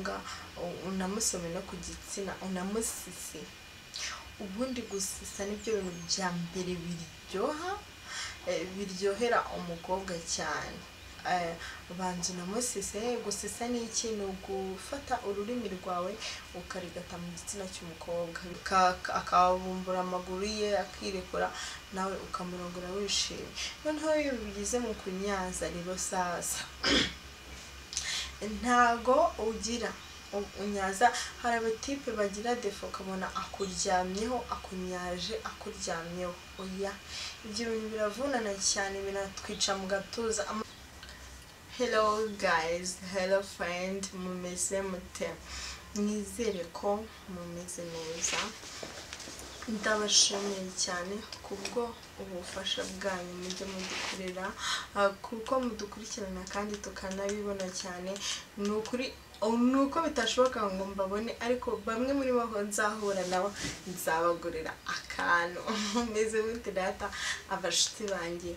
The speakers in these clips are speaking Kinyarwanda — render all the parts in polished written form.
ngombwa unamusome no ku gitsina, unamusise. Ubundi gusisa nibyo bintu bya mbere biryoha, biryohera umukobwa cyane. Banza unamusise. Gusisa ni iki? Ni ugufata ururimi rwawe ukarigata mu gitsina cy'umukobwa, akabumbura amaguru ye akirekura, nawe ukamurongora wishimye. Noneho iyo bigeze mu kunyaza rero sasa ntago ugira unyaza. Hari abatipe bagira defo ukabona akuryamyeho, akunyaje akuryamyeho. Oya, ibyo bintu biravunana cyane, binatwica mu gatuza. Hello guys, hello friend, mumeze mute? Nizere ko mumeze neza. Ndabashimiye cyane kubwo ubufasha bwanyu mujye mudukorera, kuko mudukurikirana kandi tukanabibona cyane. Ni ukuri nuko bitashoboka ngo mbabone, ariko bamwe muri bo nzahura nabo nzabagurira akantu. Meze mute data abashuti banjye?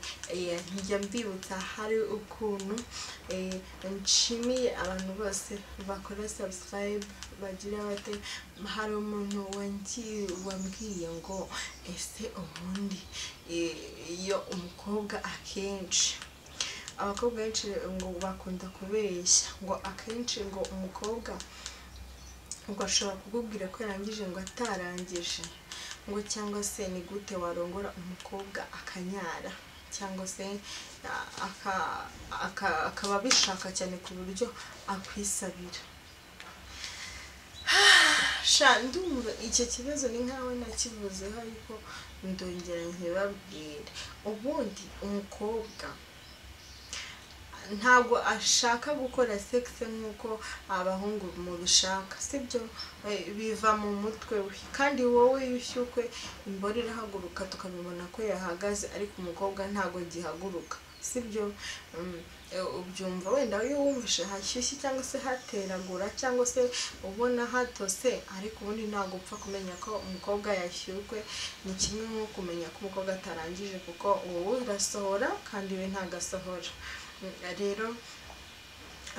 Njya mbibutsa hari ukuntu nshimiye abantu bose bakora subscribe, bagira bate. Hari umuntu wambwiye ngo ese ubundi iyo umukobwa, akenshi abakobwa benshi ngo bakunda kubeshya, ngo akenshi ngo umukobwa ngo ashobora kukubwira ko yarangije ngo atarangije, ngo cyangwa se ni gute warongora umukobwa akanyara, cyangwa se akaba abishaka cyane ku buryo akwisabira. Sha ndumva icyo kibazo ni nkaho nakivuzeho, ariko ndongera nkibabwire. Ubundi umukobwa ntabwo ashaka gukora sex nk'uko abahungu mubishaka, sibyo? Biva mu mutwe we. Kandi wowe iyo ushyukwe imboro irahaguruka tukabibona ko yahagaze, ariko umukobwa ntabwo gihaguruka, sibyo? Ubyumva wenda iyo wumvishe hashyushye cyangwa se hateragura cyangwa se ubona hatose, ariko ubundi ntabwo upfa kumenya ko umukobwa yashyukwe. Ni kimwe nko kumenya ko umukobwa atarangije, kuko wowe urasohora kandi we ntagasohora. Rero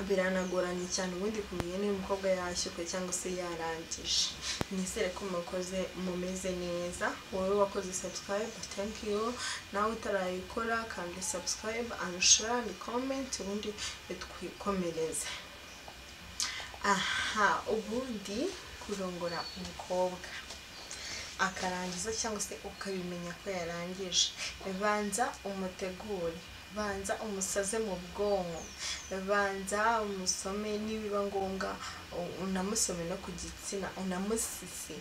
biranagoranye cyane ubundi kumenya niba umukobwa yashyukwe cyangwa se yarangije. Nizere ko mukoze mumeze neza. Wowe wakoze subscribe, thank you. Nawe utarayikora kandi subscribe and share and comment, ubundi twikomereze. Aha, ubundi kurongora umukobwa akarangiza cyangwa se ukabimenya ko yarangije, banza umutegure, banza umusaze mu bwonko, banza umusome, nibiba ngombwa unamusome no ku gitsina, unamusise.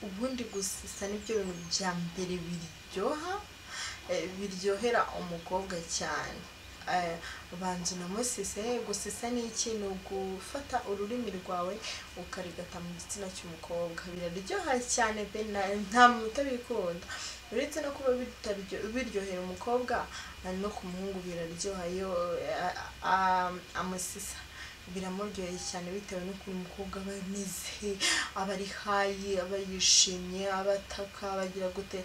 Ubundi gusisa nibyo bintu bya mbere biryoha, biryohera umukobwa cyane. Banza unamusise. Gusisa ni iki? Ni ugufata ururimi rwawe ukarigata mu gitsina cy'umukobwa, biraryoha cyane pe, nta muntu utabikunda. Uretse no kuba biryohera umukobwa, no ku muhungu biraryoha iyo amusisa, biramuryoheye cyane bitewe n'ukuntu umukobwa aba ameze, aba ari hayi, aba yishimye, aba ataka, abagira gute.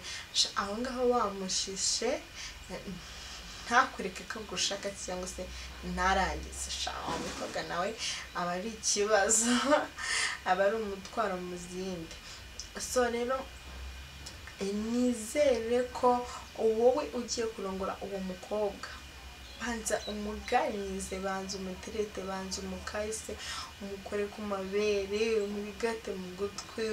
Aho ngaho wamushishe ntakwereke ko agushaka cyangwa se ntarangize, sha wa mukobwa nawe aba ari ikibazo, aba ari umutwaro mu zindi. So rero nizere ko wowe ugiye kurongora uwo mukobwa, banza umuganirize, banza umuterete, banza umukayise, umukore ku mabere, umurigate mu gutwi,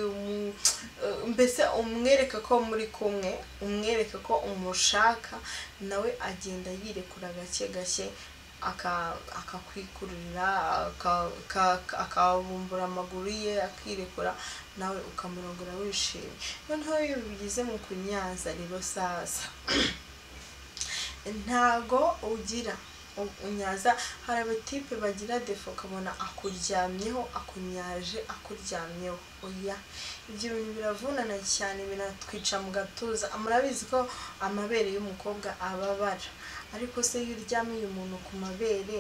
mbese umwereke ko muri kumwe, umwereke ko umushaka, nawe agenda yirekura gake gake, akakwikururira, akabumbura amaguru ye akirekura, nawe ukamurongora wishimye. Noneho iyo bigeze mu kunyaza rero sasa ntago ugira unyaza. Hari abatipe bagira defo ukabona akuryamyeho, akunyaje akuryamyeho. Oya, ibyo bintu biravunana cyane, binatwica mu gatuza. Murabizi ko amabere y'umukobwa ababara, ariko se iyo uryamiye umuntu ku mabere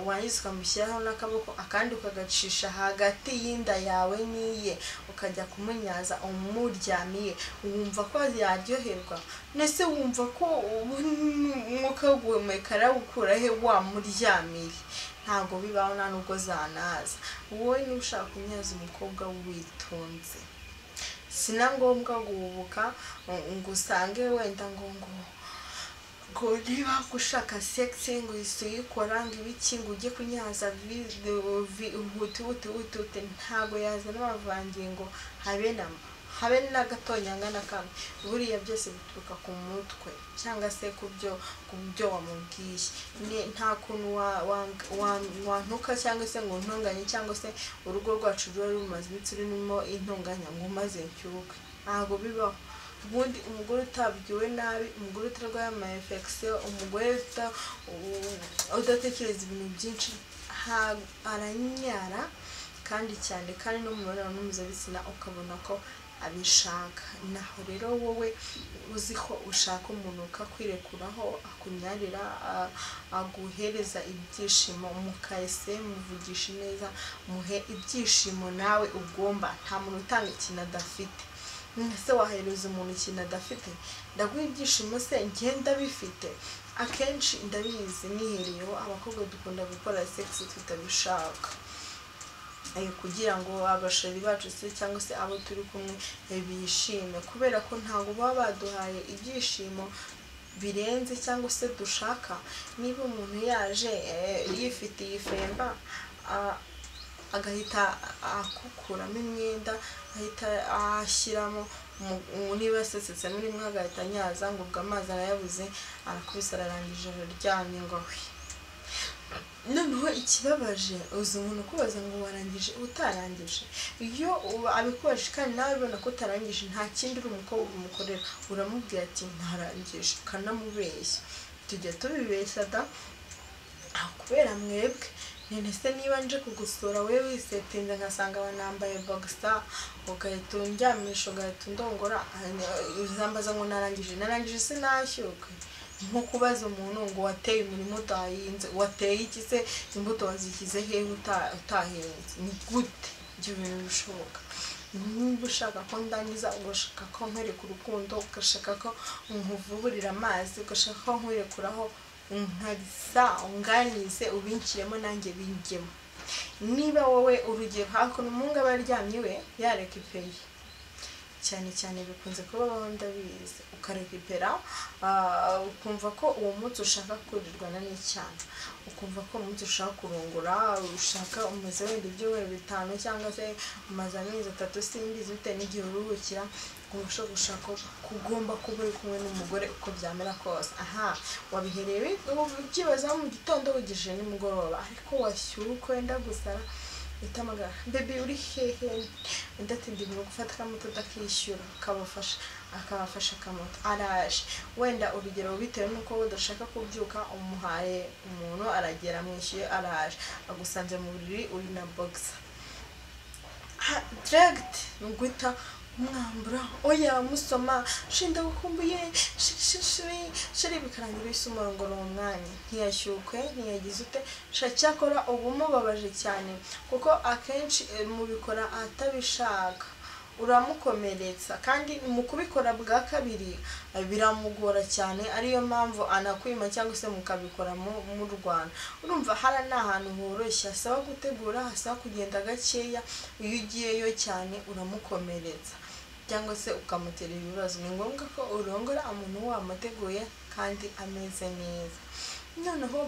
warangiza ukamushyiraho n'akaboko akandi ukagacisha hagati y'inda yawe n'iye, ukajya kumunyaza umuryamiye, wumva ko yaryoherwa? Nese wumva ko umwuka wo guhumeka arawukura he wamuryamiye? Ntabwo bibaho, nta nubwo zanaza. Wowe niba ushaka kunyaza umukobwa witonze, si na ngombwa guhubuka ngo usange wenda ngo ngo ngo niba ushaka sex ngo uhise uyikora, ngo ibiki, ngo ujye kunyaza huti huti huti huti. Ntabwo yazana amavangingo habe na mba, habe na gatonyanga na kamwe. Buriya byose bituruka ku mutwe cyangwa se ku byo wamubwiye. Nta kuntu wantuka cyangwa se ngo untunganye, cyangwa se urugo rwacu ruba rumaze iminsi rurimo intonganya ngo maze nshyuke, ntabwo bibaho. Ubundi umugore utabwiwe nabi, umugore utarwaye ama infection, umugore udatekereza ibintu byinshi, aranyara kandi cyane, kandi no mu mibonano mpuzabitsina ukabona ko abishaka. Naho rero wowe uzi ko ushaka umuntu ukakwirekuraho, akunyarira, aguhereza ibyishimo, mukahise muvugisha neza, muhe ibyishimo nawe ugomba. Nta muntu utanga ikintu adafite. Ese wahereza umuntu ikintu adafite? Ndaguha ibyishimo se ngenda bifite? Akenshi ndabizi nihereyeho, abakobwa dukunda gukora sex tutabishaka kugira ngo abasheri bacu se cyangwa se abo turi kumwe bishime, kubera ko ntabwo baba baduhaye ibyishimo birenze cyangwa se dushaka. Niba umuntu yaje yifitiye ifemba, agahita akukuramo imyenda, ahita ashyiramo, niba asesetse muri mwe agahita anyaza, ngo ubwo amazi arayabuze, arakubise, ararangije, araryamye ngo we. Noneho ikibabaje, uzi umuntu ukubaza ngo warangije utarangije. Iyo abikubajije kandi nawe ubona ko utarangije, nta kindi uri umukobwa umukorera, uramubwira ati ntarangije, ukanamubeshya. Tujya tubibeshya da kubera mwebwe. None se niba nje kugusura wowe wisetinze, ngasanga banambaye boxer, ugahita undyamisha, ugahita undongora, uzambaza ngo narangije? Narangije sinashyuka. Nko kubaza umuntu ngo wateye umurima utahinze, wateye iki se? Imbuto wazishyize hehe utahinze? Ni gute ibyo bintu bishoboka? Niba ushaka ko ndangiza, ugashaka ko nkwereka urukundo, ugashaka ko nkuvuburira amazi, ugashaka ko nkwirekuraho nkarisa, unganize, ubinshyiremo nanjye binjyemo. Niba wowe urugero hakuno umuhungu aba aryamye iwe yareka ipeye, cyane cyane bikunze kubaho ndabizi, ukarekipera, ukumva ko uwo munsi ushaka kurirwana n'icyana, ukumva ko uwo munsi ushaka kurongora, ushaka umaze wenda ibyumweru 5 cyangwa se umaze amezi 3, simbizi bitewe n'igihe uruhukira, ukumva ushaka gushaka kugomba kuba uri kumwe n'umugore uko byamera kose. Aha wabihereye ubyibazaho mu gitondo, wigije nimugoroba, ariko washyuka wenda gusara, utamagara baby uri hehe, undi ati ndi mu gufata akamoto, akishyura akabafasha, akabafasha akamoto, araje. Wenda urugero bitewe n'uko udashaka kubyuka, umuhaye umuntu aragera, amwishyuye, araje, agusanze mu buriri uri na boxer direct, ni uguhita umwambura, oya musoma, shinda gukumbuye shiri, bikarangira uhise umurongora uwo mwanya. Ntiyashyukwe, ntiyagize ute, cyakora uba umubabaje cyane, kuko akenshi mubikora atabishaka, uramukomeretsa, kandi mu kubikora bwa kabiri biramugora cyane, ariyo mpamvu anakwima cyangwa se mukabikora mu Rwanda. Urumva hara ni ahantu horoshye, hasaba gutegura, hasaba kugenda gakeya, iyo ugiyeyo cyane uramukomeretsa cyangwa se ukamutera ibibazo. Ni ngombwa ko urongora umuntu wamuteguye kandi ameze neza. Noneho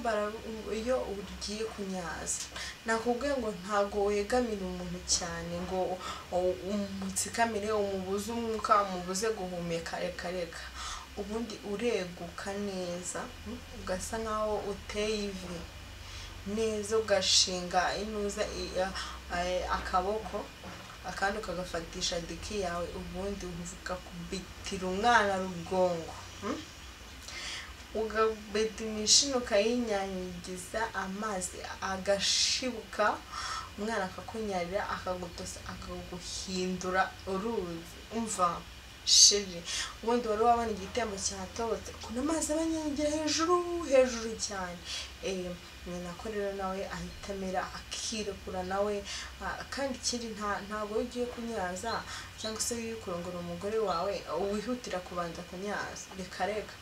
iyo ugiye kunyaza, nakubwiye ngo ntago wegamira umuntu cyane ngo umutsikamire, umubuze umwuka, umubuze guhumeka, reka reka. Ubundi ureguka neza, ugasa nkaho uteye ivi neza, ugashinga inuza akaboko, akandi ukagafatisha diki yawe, ubundi ukakubitira umwana rugongo, ugabeta imishino, ukayinyanyagiza amazi agashibuka, umwana akakunyarira, akagutosa, akaguhindura uruzi. Umva sheri, ubundi wari wabona igitembo cyatobotse, ukuntu amazi aba anyanyagira hejuru hejuru cyane. Ni nako rero nawe ahita amera, akirekura nawe. Kandi ikindi, ntabwo iyo ugiye kunyaza cyangwa se iyo uri kurongora umugore wawe wihutira kubanza kunyaza, reka reka.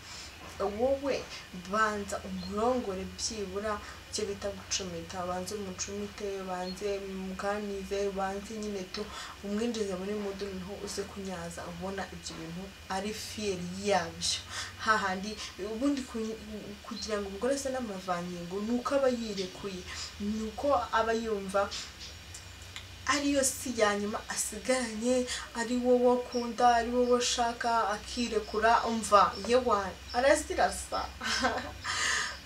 Wowe banza umurongore byibura icyo bita gucumita, banze umucumite, banze muganize, banze nyine tu umwinjize muri mudu, noneho uze kunyaza ubona ibyo bintu ari fier yabyo. Hahandi ubundi kugira ngo umugore ase n'amavangingo ni uko aba yirekuye, ni uko aba yumva ariyo si ya nyuma asigaranye, ari wowe akunda, ari wowe ashaka, akirekura, umva yewe arazirasa.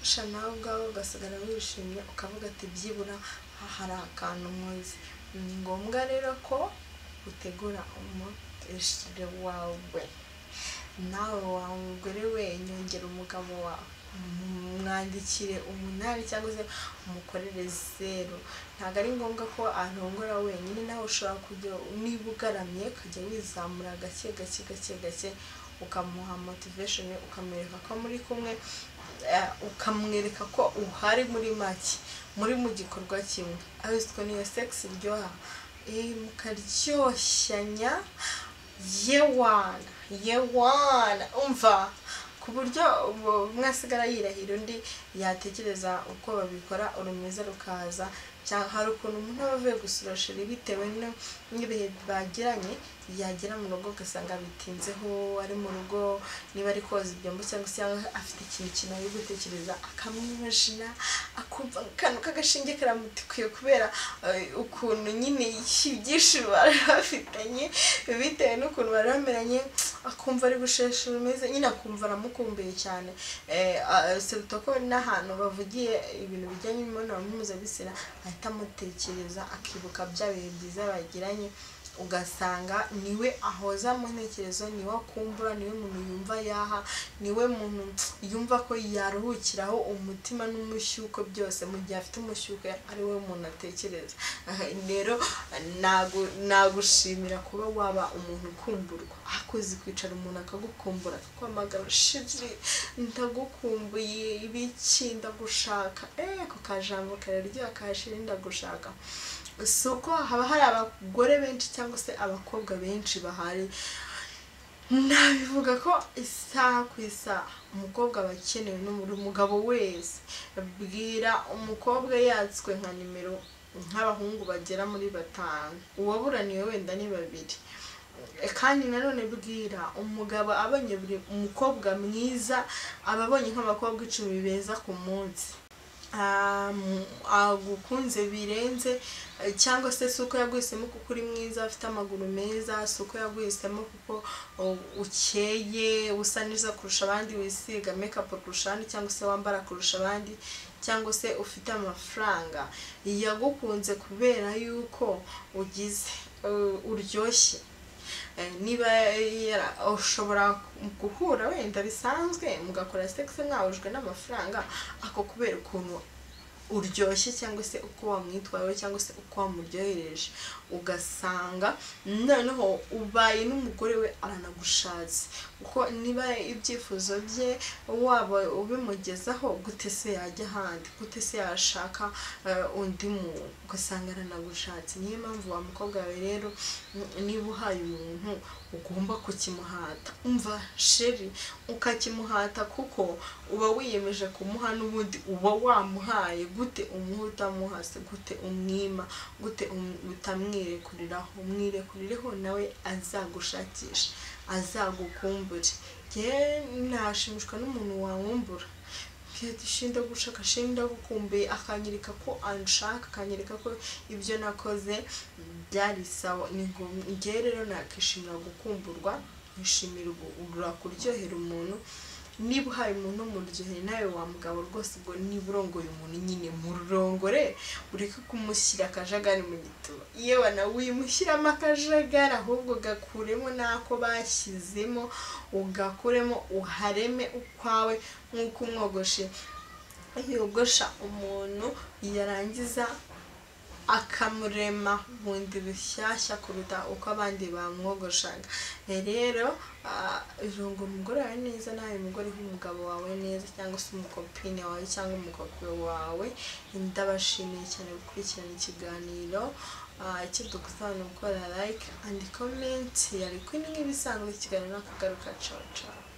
Sha nawe ubwawe ugasigara wishimye, ukavuga ati byibura hari akantu nkoze. Ni ngombwa rero ko utegura umushire wawe, nawe wa mugore we nyongera umugabo wawe, mwandikire 8 cyangwa se umukorere 0. Ntabwo ari ngombwa ko arongora wenyine, nawe ushobora kujya niba ugaramye ukajya wizamura gake gake gake gake, ukamuha motivation, ukamwereka ko muri kumwe, ukamwereka ko uhari muri make, muri mu gikorwa kimwe. Ariko niyo sex iryoha, mukaryoshyanya yewana yewana, umva ku buryo umwe asigara yirahira undi yatekereza uko babikora urumeza rukaza. Cyangwa hari ukuntu umuntu aba avuye gusura sheri bitewe n'ibihe bagiranye, yagera mu rugo ugasanga bitinzeho, ari mu rugo niba ari koza ibyombo cyangwa se afite ikintu kintu ari gutekereza, akamwimajina, akumva akantu k'agashinge karamutikuye kubera ukuntu nyine ibyishimo bari bafitanye, bitewe n'ukuntu bari bameranye, akumva ari gushesha rumeze nyine, akumva aramukumbuye cyane. Seruta ko n'ahantu bavugiye ibintu bijyanye n'imibonano mpuzabitsina ahita amutekereza, akibuka bya bihe byiza bagiranye, ugasanga niwe ahoza mu ntekerezo, niwe akumbura, niwe muntu yumva yaha, niwe muntu yumva ko yaruhukiraho umutima n'umushyuko byose. Mu gihe afite umushyuko ari we muntu atekereza. Rero nagushimira kuba waba umuntu ukumburwa, akuzi kwicara umuntu akagukumbura, akakwamagara, shiri ndagukumbuye, ibiki ndagushaka, ako kajambo kararyoha ka shiri ndagushaka. Si uko haba hari abagore benshi cyangwa se abakobwa benshi bahari, nabivuga ko isaha ku isaha umukobwa aba akenewe n'umugabo wese. Bwira umukobwa yatswe nka nimero nk'abahungu bagera muri 5, uwaburaniwe wenda ni 2. Kandi nanone bwira umugabo abonye buri umukobwa mwiza, aba abonye nk'abakobwa 10 beza ku munsi, agukunze birenze, cyangwa se si uko yaguhisemo kuko uri mwiza, afite amaguru meza, si uko yaguhisemo kuko ukeye, usa neza kurusha abandi, wisiga makeup kurusha abandi, cyangwa se wambara kurusha abandi, cyangwa se ufite amafaranga. Yagukunze kubera yuko ugize uryoshye. Niba ushobora guhura wenda bisanzwe mugakora sex mwahujwe n'amafaranga, ako kubera ukuntu uryoshye cyangwa se uko wamwitwayeho cyangwa se uko wamuryohereje, ugasanga noneho ubaye n'umugore we aranagushatse. Kuko niba ibyifuzo bye waba ubimugezaho, gute se yajya ahandi, gute se yashaka undi muntu, ugasanga aranagushatse. Niyo mpamvu wa mukobwa wawe rero niba uhaye umuntu ugomba kukimuhata, umva sheri, ukakimuhata kuko uba wiyemeje kumuha n'ubundi uba wamuhaye. Gute umuha utamuhase, gute umwima, gute utamwirekuriraho, umwirekurireho nawe azagushakisha, azagukumbure. Njye nashimishwa n'umuntu wankumbura, shinda gushaka, shinda gukumbuye, akanyereka ko anshaka, akanyereka ko ibyo nakoze byari sawa. Ni ngombwa. Njye rero nakishimira gukumburwa, nishimira kuryohera umuntu. Niba uhaye umuntu umuryohere, nawe wa mugabo rwose ubwo niba urongoye umuntu nyine murongore, ureke kumushyira akajagari mu gituba. Yewe nawe wimushyiramo akajagari, ahubwo gakuremo n'ako bashyizemo, ugakuremo uhareme ukwawe, nk'uko umwogoshe yogosha umuntu yarangiza akamurema bundi bushyashya kuruta uko abandi bamwogoshaga. Rero irongora umugore wawe neza, nawe umugore w'umugabo wawe neza, cyangwa se umukopine wawe cyangwa umukopi wawe. Ndabashimiye cyane gukurikirana ikiganiro. Icyo dugusaba ni ugukora like and comment. Yari Queen nk'ibisanzwe, ikiganiro nakagaruka. Ciao ciao.